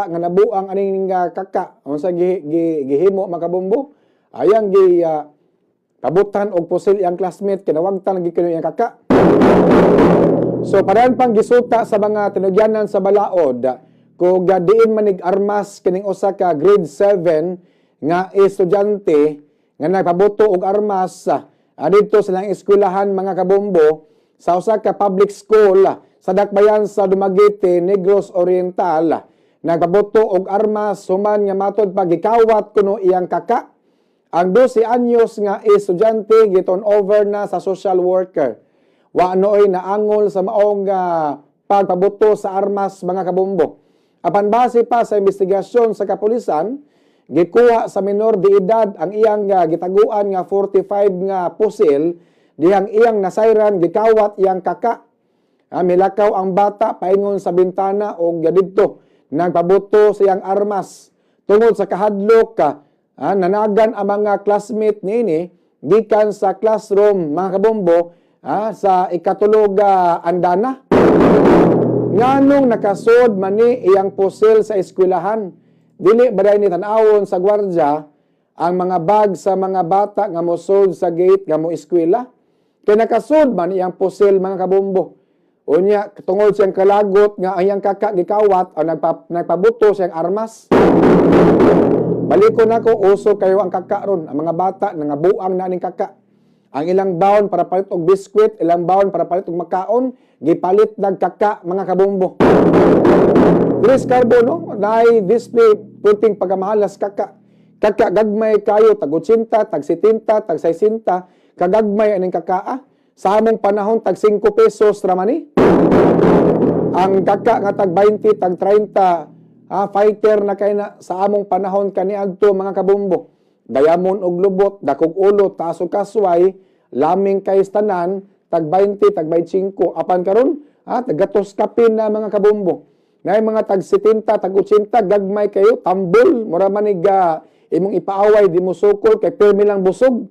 Nga nabuang aning kaka, unsa gi, gi, gihimo, mga kabombo? Ayang gi pabutan og pusil iyang classmate, kinawagtan lagi kuno iyang kaka. So padayon pang gisuta sa mga tinugyanan sa balaod kung diin manig armas kining usa ka grade 7 nga estudyante nga nagpabuto og armas didto sa ilang eskwelahan, mga kabombo, sa usa ka public school sa dakbayan sa Dumaguete, Negros Oriental. Nagpabuto og armas human nga matod pa gikawat kuno iyang kaka. Ang 12 anyos nga estudyante gi-turn over na sa social worker. Wa nooy naangol sa maong pagpabuto sa armas, mga kabombo. Apan base pa sa investigasyon sa kapulisan, gikuha sa minor de edad ang iyang gitaguan nga 45 nga pusil dihang iyang nasayran gikawat iyang kaka. Milakaw ang bata paingon sa bintana og didto nagpabuto sa iyang armas. Tungod sa kahadlok ka, nanagan ang mga classmate niini gikan sa classroom, mga kabombo, sa ikatulo nga andana. Nganong nakasod mani iyang pusil sa eskwelahan? Dili ba ni tan-awon sa gwardya ang mga bag sa mga bata nga mosud sa gate nga mo eskwela? Kay nakasud man iyang pusil, mga kabombo. Unya, tungod siyang kalagot nga ang iyang kaka gikawat o nagpabuto siyang armas. Balikon nako, uso kayo ang kaka ron. Ang mga bata nangabuang na ning kaka. Ang ilang baon para palit og biskwit, ilang baon para palit og makaon, gipalit nagkaka, mga kabombo. Chris Carbo, no? Naay display punting pagkamahalas kaka. Kaka gagmay kayo, tag 80, tag 70, tag 60, kagagmay aning kakaa. Sa among panahon, tag 5 pesos ramani. Ang kaka nga tag 20, tag 30, fighter na kay na sa among panahon kaniadto, mga kabombo. Dayamon og lubot, dakog ulo, taas og kasway, laming kay tanan, tag 20, tag 25. Apan karon, tagatos kapin na, mga kabombo. Nay mga tag 70, tag 80, gagmay kayo, tambol, mura manig imong ipaaway, di mo sukol, kay pirmi lang busog.